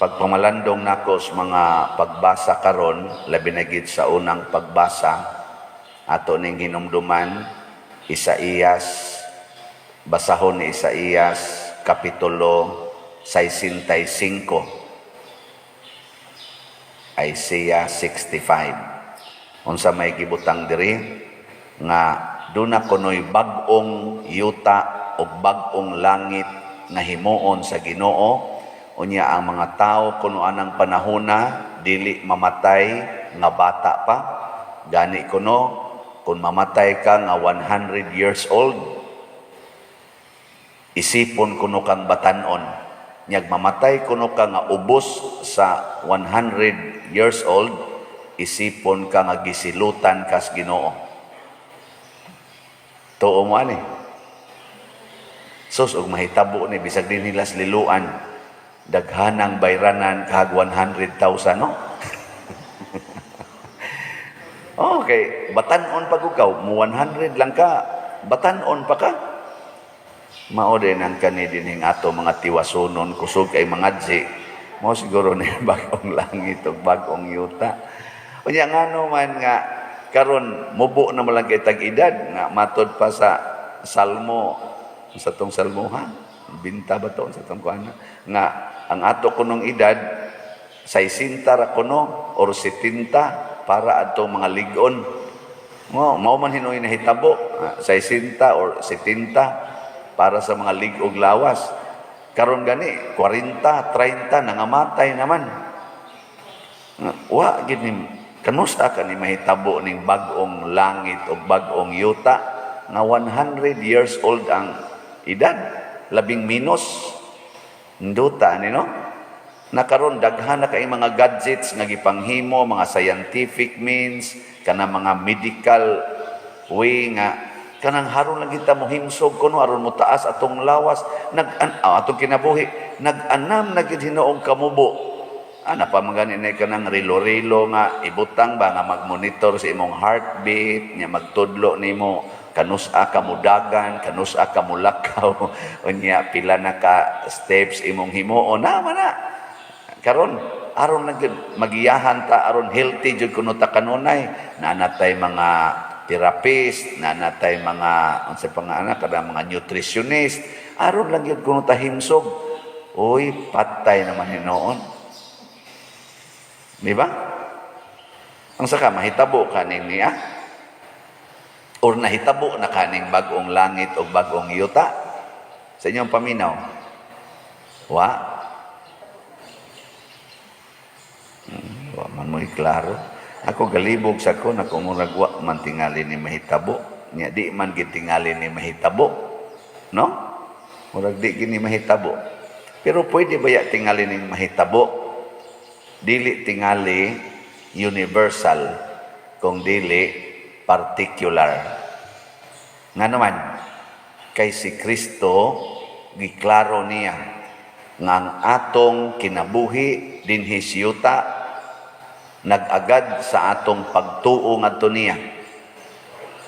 Pagpamalandong nako sa mga pagbasa karon, labi na gid sa unang pagbasa, ato ning hinumduman Isaías, basahon ni Isaías kapitulo 65. Isaiah 65. Unsa may gibutang diri nga duna kuno'y bag-ong yuta ug bag-ong langit nga himuon sa Ginoo. Unya ang mga tao kuno anang panahona dili mamatay nga bata pa. Gani kuno kung mamatay ka nga 100 years old, isipon kuno kang batanon. Nyag mamatay kuno ka nga ubos sa 100 years old, isipon ka nga gisilutan kas Ginoo. Tuo mo ani? Sus, og mahitabo ni bisag din nila sa Liloan, daghanang bayranan kag 100,000, no? Okay, batanon pa ikaw, mo 100 lang ka, batanon pa ka. Mao din ang kani dinhing ato mga tiwasunon, kusog kay mga dzi. Mao siguro ni bag-ong langit ug bag-ong yuta. Unya ngano man nga karon mubo na man lang kay tag-edad nga matod pa sa Salmo, sa tong Salmo ha, binta ba to sa tong kuan nga ang ato kunong edad 60 ra kuno or 70 para adtong mga lig-on. Mo mao man hinuoy nahitabo, 60 or 70 para sa mga lig-og lawas. Karon gani 40, 30 nangamatay naman. Wa gid ni kanusa ka ni mahitabo ning bag-ong langit o bag-ong yuta nga 100 years old ang edad, labing minus nduta ni, no? Nakaron daghan na kay mga gadgets nga gipanghimo, mga scientific means kana, mga medical way nga kanang haron lang kita mohimsog kuno aron mo taas atong lawas, nag atong kinabuhi, nag-anam na gid hinuong kamubo. Ana pa man gani na kanang relo-relo nga ibutang ba nga mag-monitor sa imong heartbeat nya, magtudlo nimo kanusa ka mudagan, kanusa ka mulakaw, unya pila na ka steps imong himuon na man na. Karon aron lang gyud magiyahan ta, aron healthy jud kuno ta kanunay, naa natay mga therapist, naa natay mga unsa pa nga ana kada mga nutritionist, aron lang gyud kuno ta himsog. Uy, patay naman hinuon. Di ba? Ang saka mahitabo kaning niya or nahitabo na kaning bag-ong langit o bag-ong yuta sa inyong paminaw? Wa? Wa man mo'y klaro. Ako galibog sa ko na kung murag wa man tingali ni mahitabo. Nya di man gid tingali ni mahitabo. No? Murag di gini mahitabo. Pero pwede ba ya tingali ning mahitabo? Dili tingali universal kung dili particular. Nga naman, kay si Kristo giklaro niya nga ang atong kinabuhi dinhi sa yuta nag-agad sa atong pagtuo ngadto niya.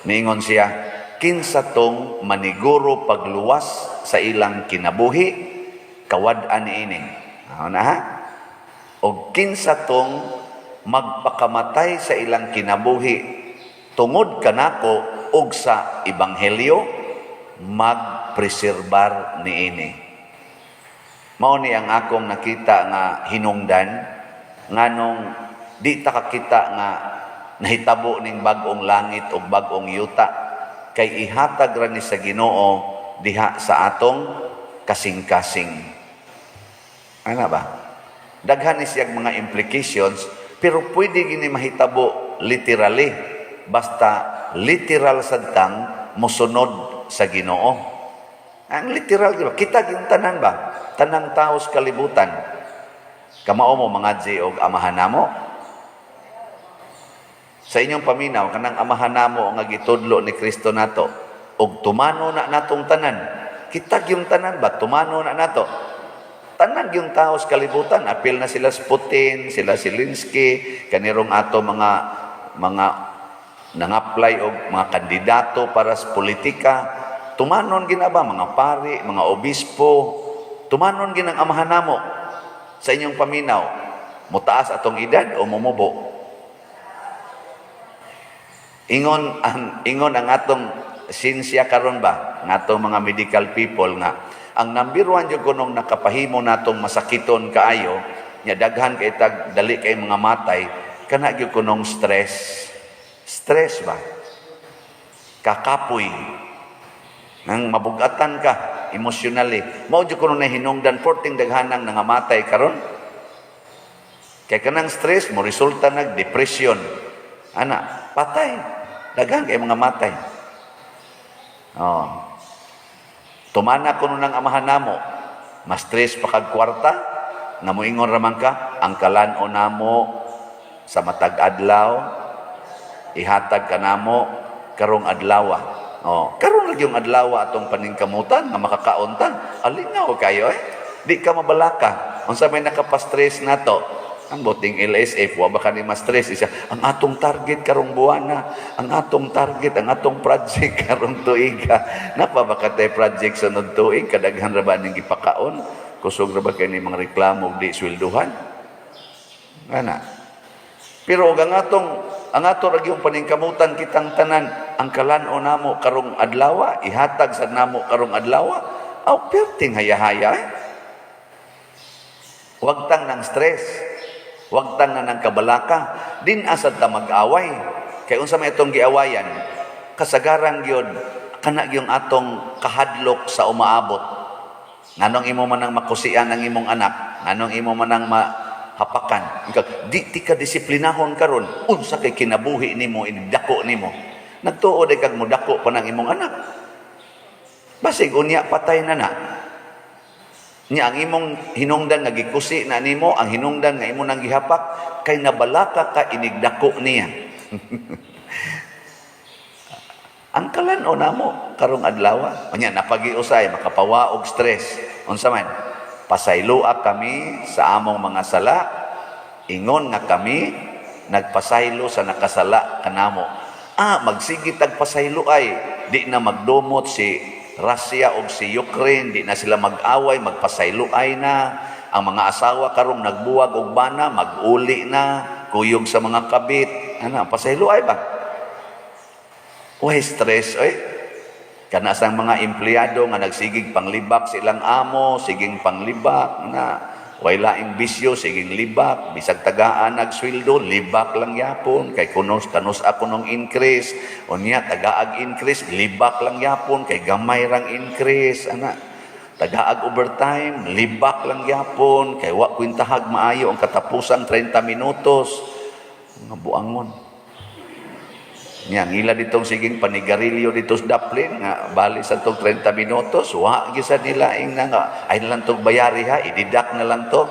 Miingon siya, kinsa tong maniguro pagluwas sa ilang kinabuhi, kawad-an niini. Ano na ha? O kinsa tong magpakamatay sa ilang kinabuhi tungod kanako ug sa ebanghelyo, magpreserbar niini. Mao ni ang akong nakita nga hinungdan nganong di ta kakita nga nahitabo ning bag-ong langit ug bag-ong yuta, kay ihatag ra ni sa Ginoo diha sa atong kasing-kasing. Ana ba? Daghan ni siyang mga implications, pero pwede gini mahitabo literally basta literal sad kang mosunod sa Ginoo. Ang literal, di ba? Kita gyud tanan ba? Tanang tao sa kalibutan. Kamao mo mga G og Amahan namo? Sa inyong paminaw, kanang Amahan namo nga gitudlo ni Kristo nato, og tumano na natong tanan. Kita yung tanan ba? Tumano na nato. Tanan yung tao sa kalibutan, apil na sila sa Putin, sila Zelensky, kanirong ato mga nang-apply og mga kandidato para sa politika, tumanon gina ba mga pari, mga obispo, tumanon ginang Amahan namo. Sa inyong paminaw, mutaas atong edad o mumubo? Ingon ang atong sinsya karon ba, ng atong mga medical people, nga ang number one jud kunong nakapahimo natong masakiton kaayo nya, daghan kay tag dali kay mga matay, kana gyud kunong stress. Stress ba, kakapoy nang mabugatan ka emotionally, mao jud kuno na hinungdan porting daghanang nangamatay karon, kay kanang stress mo resulta nag depression ana, patay, daghan kay mga matay. Oh, tumana kuno ng amahan namo, mas stress pa kag kwarta, nga moingon raman ka, "Ang kalan-on namo sa matag adlaw ihatag kanamo karong adlaw." Oh, karon lagi yung adlaw atong paningkamutan nga makakaon ta. Alingaw kayo eh. Di ka mabalaka. Unsa may nakapa-stress nato? Ang buting LSF, wa ba ka ni ma-stress? Isa, ang atong target karong buwana, ang atong target, ang atong project karong tuiga. Napa ba ka tay project sunod tuig? Kadaghan ra ba ning gipakaon? Kusog ra ba kay ni mga reklamo og di swelduhan? Ana. Pero og ang ato ra gyud paningkamutan kitang tanan, ang kalan-on namo karong adlaw, ihatag sa namo karong adlaw, aw perting hayahaya eh. Wag tang ng stress. Wag tang na ng kabalaka. Din asad ta mag-away. Kay unsa may itong giawayan? Kasagaran gyud kana gyung atong kahadlok sa umaabot. Nganong imo man ang makusian ang imong anak, nganong imo man ang mahapakan? Ikaw, di ti ka disiplinahon karon, unsa kay kinabuhi nimo, dako nimo? Nagtuo day kag mudako pa ng imong anak. Basig unya patay na na. Nya ang imong hinungdan nga gikusi na nimo, ang hinungdan nga imo nang gihapak, kay nabalaka ka inigdako niya. Ang kalan-on namo karong adlaw. Unya napagiusay makapawa og stress. Unsa man? "Pasayloa kami sa among mga sala ingon nga kami nagpasaylo sa nakasala kanamo." Ah, magsige tag pasaylo ay di na magdumot si Russia o si Ukraine, di na sila mag-away, magpasaylo ay na. Ang mga asawa karong nagbuwag og bana, mag-uli na, kuyog sa mga kabit. Ano, pasaylo ay ba? Way stress, oy. Kana sang mga empleyado nga nagsigig panglibak silang amo, siging panglibak na way laing bisyo, siging libak, bisag tagaan nagsweldo, libak lang yapon kay kunos kanus ako nung increase. Unya tagaag increase, libak lang yapon kay gamay rang increase ana. Tagaag overtime, libak lang yapon kay wa kwintahag maayo ang katapusang 30 minutos. Mga buangon. Nya ngila ditong siging panigarilyo dito sa Daplin nga bali sa tong 30 minutos, wa gyud sa nila ing na nga ay na lang tong bayari ha, i-deduct na lang to.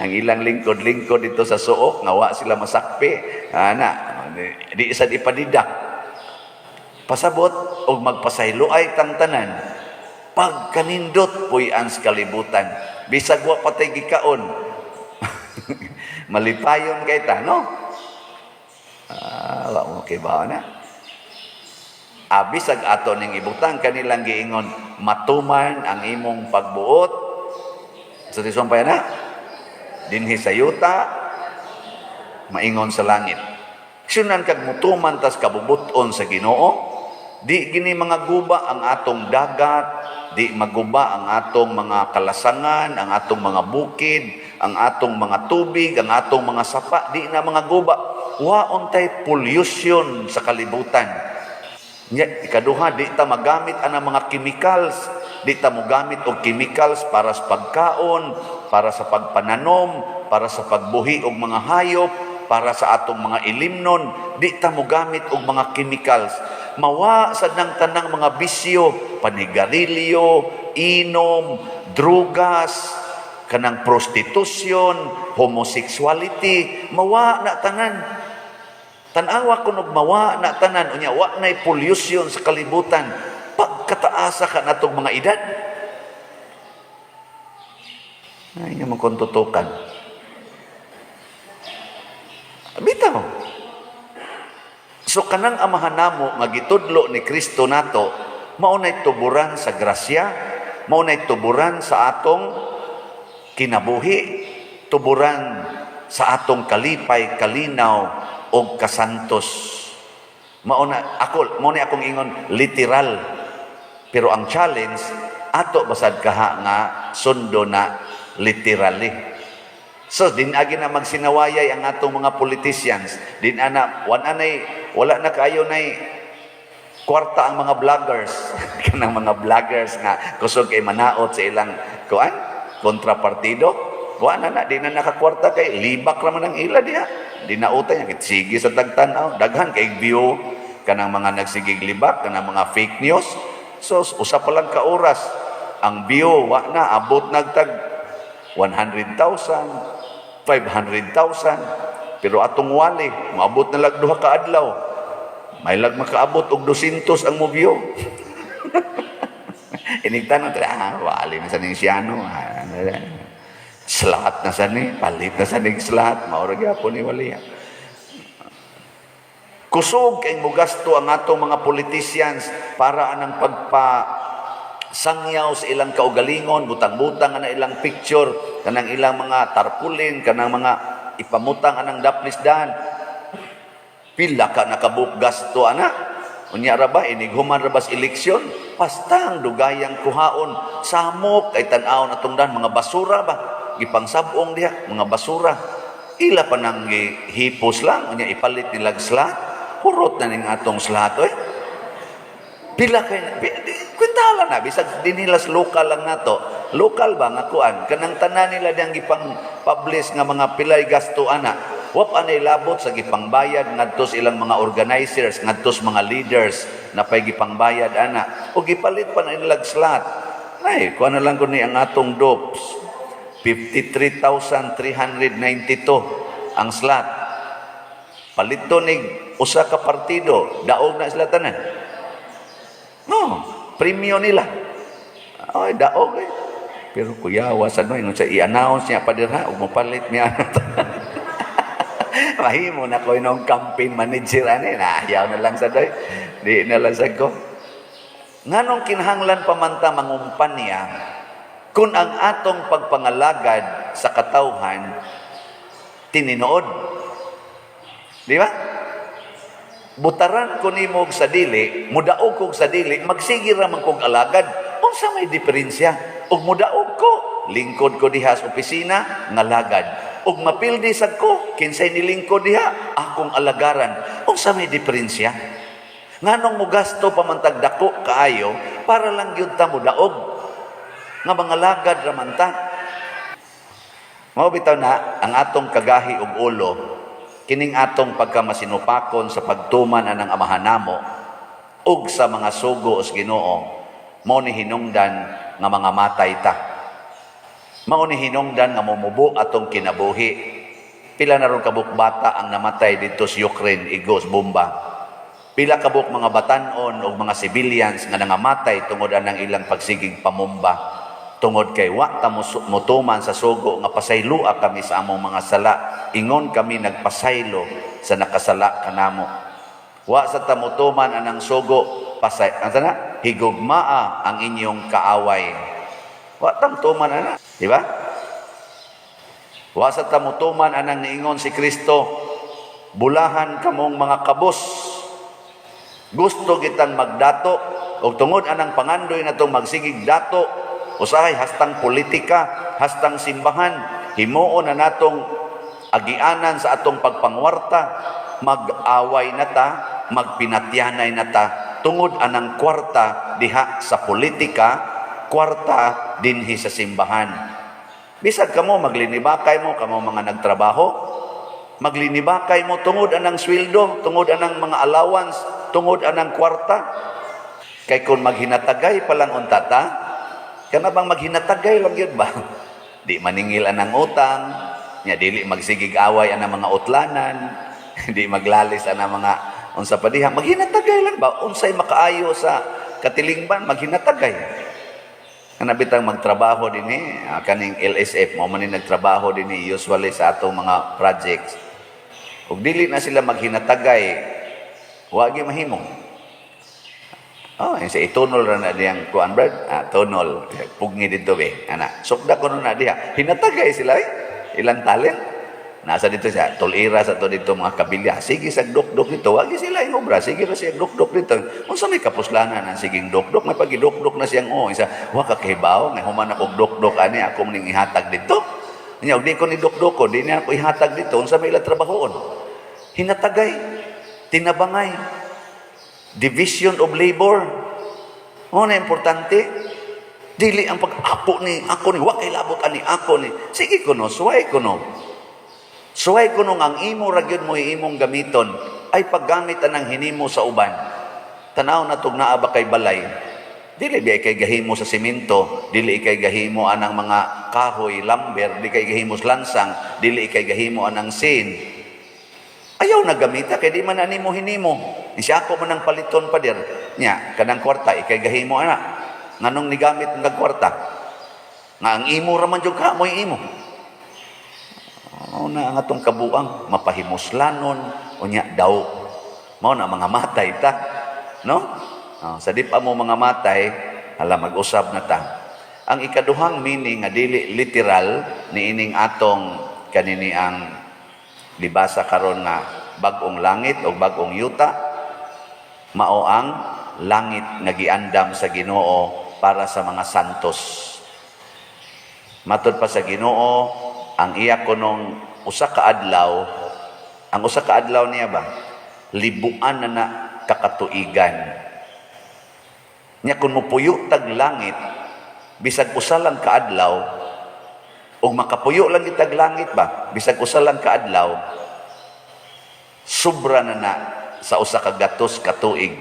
Ang ilang lingkod-lingkod dito sa suok nga wa sila masakpi, ana, di sad ipadidak. Pasabot og magpasaylo ay tang tanan, pagkanindot puy-an sa kalibutan. Bisag wa patay gikaon, malipayon kay ta, no? Ah, wa mo kay ba na? Abisag ato ning ibutang kanilang giingon, "Matuman ang imong pagbuot sa tisumpay na dinhi sa yuta maingon sa langit." Sunan kag mutuman tas kabubuton sa Ginoo, di gini mga guba ang atong dagat, di maguba ang atong mga kalasangan, ang atong mga bukid, ang atong mga tubig, ang atong mga sapa, di na mga guba. Wa untay pollution sa kalibutan. Nya, ikaduha, di ta magamit ang mga chemicals. Di ta mogamit og chemicals para sa pagkaon, para sa pagpananom, para sa pagbuhi og mga hayop, para sa atong mga ilimnon. Di ta mogamit og mga chemicals. Mawa sa nang tanang mga bisyo, panigarilyo, inom, drugas, kanang prostitution, homosexuality, mawa na tanan. Tanawa kunog mawa na tanan, unya wa nay pollution sa kalibutan. Pagkataasa ka natong mga edad. Ay, nga man tutukan. Bitaw. So kanang amahan namo nga gitudlo ni Kristo nato, mao nay tuburan sa grasya, Mao nay tuburan sa atong kinabuhi, tuburan sa atong kalipay, kalinaw og kasantos. Mao na ako, mao ni akong ingon literal. Pero ang challenge ato basad kaha nga sundo na literally. So din agi na magsinawayay ang atong mga politicians, din ana wan anay wala na kaayo nay kwarta ang mga vloggers, kanang mga vloggers nga kusog kay manaot sa ilang kuan, kontrapartido. Kuan na na, di na nakakwarta kay libak ra man ang ila diha. Di na utay niya sige sa tagtan-aw, daghan kay view kanang mga nagsigig libak, kanang mga fake news. So usa pa lang ka oras ang view wa na abot nagtag 100,000, 500,000, pero atong wali moabot na lag 2 ka adlaw, may lag makaabot og 200 ang mo view. Inigtan ah, wali na sa ning siyano. Ah, slot na sa ni, palit na sa ning slot, mao ra gyapon ni wali. Kusog kay mugasto ang atong mga politicians para anang pagpa sangyaw sa ilang kaugalingon, butang-butang ana ilang picture, kanang ilang mga tarpaulin, kanang mga ipamutang anang daplis dan. Pila ka nakabuk gasto ana. Unya ra ba inighuman ra ba sa eleksyon? Pastang dugayang kuhaon, samok kay tan-awon atong dan mga basura ba? Gipangsab-ong diha mga basura. Ila pa nang gihipos lang, unya ipalit nilag slot. Hurot na ning atong slot oy. Pila kay kwentahan na bisag dinhi sa local lang nato. Local ba nga kuan kanang tanan nila diyang gipang publish nga mga pilay gasto ana. Wa pa nay labot sa gipangbayad ngadto sa ilang mga organizers, ngadto sa mga leaders na pay gipangbayad ana. O gipalit pa na nilag slot. Ay, kuan na lang ko ni ang atong dopes. 53,392 ang slot. Palito ni usa ka partido, daog na sila tanan. No, premyo nila. Ay, daog eh. Pero kuyawa sa no, ingon sa i-announce niya pa dira ug mopalit niya. Mahimo na ko inong campaign manager ani na, ayaw na lang sa doy. Di na lang sa ko. Nganong kinahanglan pa man ta mangumpanya kung ang atong pagpangalagad sa katawhan tininood? Di ba? Butaran ko nimo og sa dili, mudaog kog sa dili, magsige ra man kog alagad. Unsa may diferensya? Ug mudaog ko, lingkod ko diha sa opisina, ngalagad. Ug mapildi sad ko, kinsay nilingkod diha, akong alagaran. Unsa may diferensya? Nganong mugasto pa man tag dako kaayo para lang gyud ta mudaog nga mga lagad ra man ta? Mao bitaw na ang atong kagahi og ulo, kining atong pagkamasinupakon sa pagtuman anang Amahan namo ug sa mga sugo sa Ginoo, mao ni hinungdan nga mga matay ta. Mao ni hinungdan nga mumubo atong kinabuhi. Pila na ron kabuk bata ang namatay dito sa Ukraine, igos bomba. Pila kabuk mga batanon o mga civilians nga nangamatay tungod anang ilang pagsigig pamumba. Tungod kay wa ta motuman sa sugo nga pasayloa kami sa among mga sala, ingon kami nagpasaylo sa nakasala kanamo. Wa sa ta motuman anang sugo, pasay ang sana higugmaa ang inyong kaaway. Wa ta motuman ana, di ba? Wa sa ta motuman anang niingon si Kristo, "Bulahan kamong mga kabos." Gusto kitang magdato og tungod anang pangandoy natong magsigig dato, usahay hastang politika, hastang simbahan, himuon na natong agianan sa atong pagpangwarta, mag-away na ta, magpinatyanay na ta tungod anang kwarta diha sa politika, kwarta dinhi sa simbahan. Bisag kamo maglinibakay mo, kamo mga nagtrabaho, maglinibakay mo tungod anang sweldo, tungod anang mga allowance, tungod anang kwarta. Kay kung maghinatagay pa lang unta ta, kana bang maghinatagay lang yun ba? Di maningil anang utang, nya dili magsigig away anang mga utlanan, di maglalis anang mga unsa pa diha, maghinatagay lang ba? Unsay makaayo sa katilingban, maghinatagay. Kana bitang magtrabaho dinhi, kaning LSF, mao man ni nagtrabaho dinhi usually sa atong mga projects. Ug dili na sila maghinatagay, wa gyud mahimo. Oh, yung sa itunol ra na diyang kuan, brad. Ah, tunol. Pugni dito be. Ana, sukda ko na diha. Hinatagay sila eh. Ilang talent. Nasa dito siya, tulira sa to dito mga kabilya. Sige sa dukduk dito, wagi sila yung obra. Sige ra siya dukduk dito. Unsa may kapuslanan ang siging dukduk? May pagidukduk na siyang oh, isa, wa ka kahibaw, nga human ako dukduk ani ako ning ihatag dito. Nya og di ko ni dukduk ko, di niya ako ihatag dito. Unsa may ila trabahoon? Hinatagay, tinabangay, division of labor. Mo na importante. Dili ang pag-apo ni ako ni wa kay labot ani ako ni. Sige kuno, suway kuno. Suway kuno nga ang imo ra gyud mo imong gamiton ay paggamit anang hinimo sa uban. Tanaw na tug naa ba kay balay. Dili biya kay gahimo sa simento, dili kay gahimo anang mga kahoy, lumber, di kay gahimo sa lansang, dili kay gahimo anang sin. Ayaw na gamita kay di man ani mo hinimo. Siya ako man ang paliton, pader. Nya kanang kwarta ikay gahimo ana. Nganong nigamit ang kwarta? Nga ang imo ra man jud ka mo'y imo. Mao na ang atong kabuang mapahimuslanon unya daw. Mao na mga matay ta. No? Oh, sa di pa mo mga matay, hala, mag-usab na ta. Ang ikaduhang meaning nga dili literal niining atong kanini ang libasa karon nga bag-ong langit o bag-ong yuta mao ang langit nga giandam sa Ginoo para sa mga santos. Matod pa sa Ginoo, ang iya kunong usa ka adlaw, ang usa ka adlaw niya ba, libuan na na kakatuigan. Nya kung mupuyo tag langit, bisag usa lang ka adlaw, ug makapuyo lang kitag langit ba, bisag usa lang ka adlaw, sobra na na sa usa ka gatos ka tuig,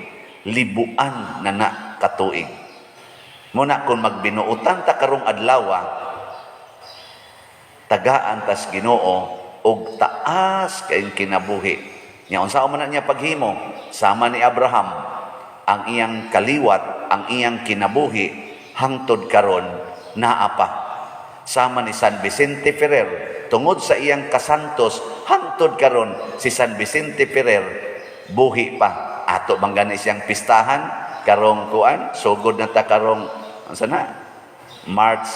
libuan na na katuig. Muna kung magbinuotan ta karong adlaw, tagaan tas Ginoo og taas kayong kinabuhi. Nya unsa man na niya paghimo? Sama ni Abraham, ang iyang kaliwat, ang iyang kinabuhi hangtod karon naa pa. Sama ni San Vicente Ferrer, tungod sa iyang kasantos, hangtod karon si San Vicente Ferrer buhi pa. Ato bang gani siyang pistahan karong kuan, sugod na ta karong unsa na? March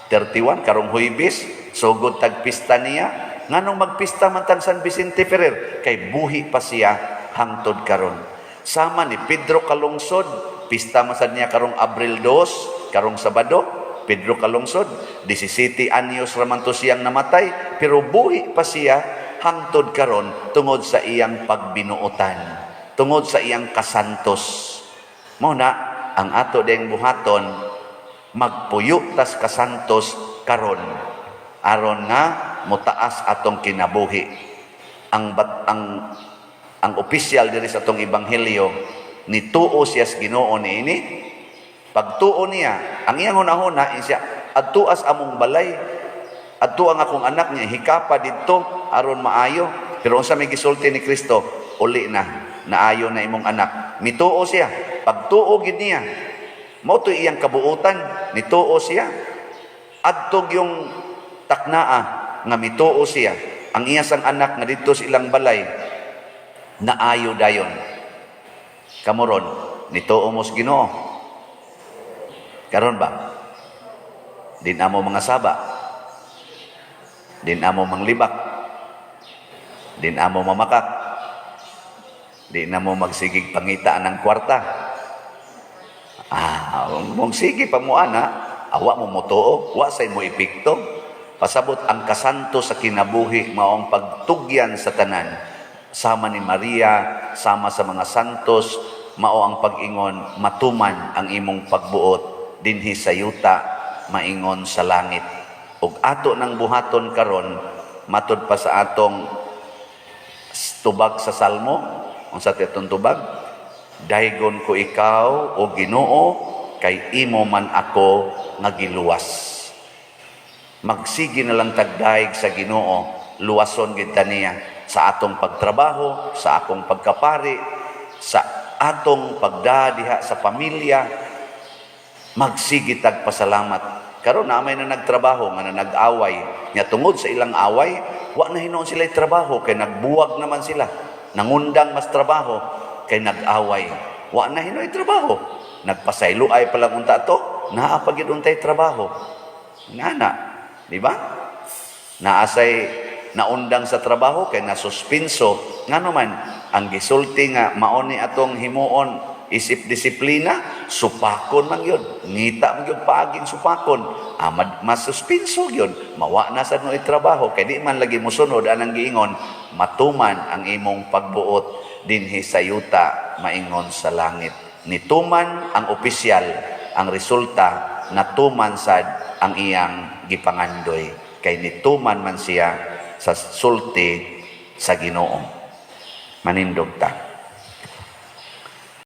31, karong Huybis, sugod tag pista niya. Nganong magpista man tag San Vicente Ferrer? Kay buhi pa siya hangtod karon. Sama ni Pedro Calungsod, pista man sad niya karong Abril 2, karong Sabado. Pedro Calungsod, 17 anyos raman to siyang namatay, pero buhi pa siya hangtod karon tungod sa iyang pagbinuotan, tungod sa iyang kasantos. Mao na ang ato ding buhaton, magpuyo tas kasantos karon aron nga motaas atong kinabuhi. Ang bat, ang opisyal diri sa atong ebanghelyo, nituo siya sa Ginoo niini. Pagtuo niya, ang iyang hunahuna siya, "Adtuas among balay, adto ang akong anak niya hikapa didto aron maayo." Pero unsa may gisulti ni Kristo? "Uli na, naayo na imong anak." Mituo siya. Pagtuo gid niya, mao to iyang kabuutan, nituo siya. Adtog yung taknaa nga mituo siya, ang iya sang anak nga didto sa ilang balay naayo dayon. Kamo ron, nituo mo sa Ginoo karon ba? Di na mo mga saba, di na mo manglibak, di na mo mamakak, di na mo magsigig pangita ng kwarta. Ah, mong sige pa mo ana, awa mo motuo, wa say mo epekto. Pasabot ang kasanto sa kinabuhi maong pagtugyan sa tanan. Sama ni Maria, sama sa mga santos, mao ang pag-ingon, "Matuman ang imong pagbuot dinhi sa yuta, maingon sa langit." Ug ato nang buhaton karon, matod pa sa atong tubag sa Salmo, unsa atong tubag? "Daygon ko ikaw, o Ginoo, kay imo man ako nga giluwas." Magsige na lang tagdayeg sa Ginoo, luwason gid ta niya sa atong pagtrabaho, sa akong pagkapari, sa atong pagdadiha sa pamilya. Magsige tag pasalamat. Karon na may na nagtrabaho nga na nag-away. Nya tungod sa ilang away, wa na hinuon sila trabaho kay nagbuwag naman sila. Nangundang mas trabaho kay nag-away. Wa na hinuon trabaho. Nagpasayloay pa lang unta to, naa pa gyud untay trabaho. Nana, di ba? Naasay naundang sa trabaho kay nasuspenso. Ngano man ang gisulti nga mao ni atong himuon isip disiplina, supakon man yun, ngita man yun paaging supakon, masuspenso yun, mawa na sa no trabaho kay di man lagi mosunod anang giingon, "Matuman ang imong pagbuot dinhi sa yuta maingon sa langit." Nituman ang opisyal, ang resulta, natuman sad ang iyang gipangandoy kay nituman man siya sa sulti sa Ginoo. Manindog ta.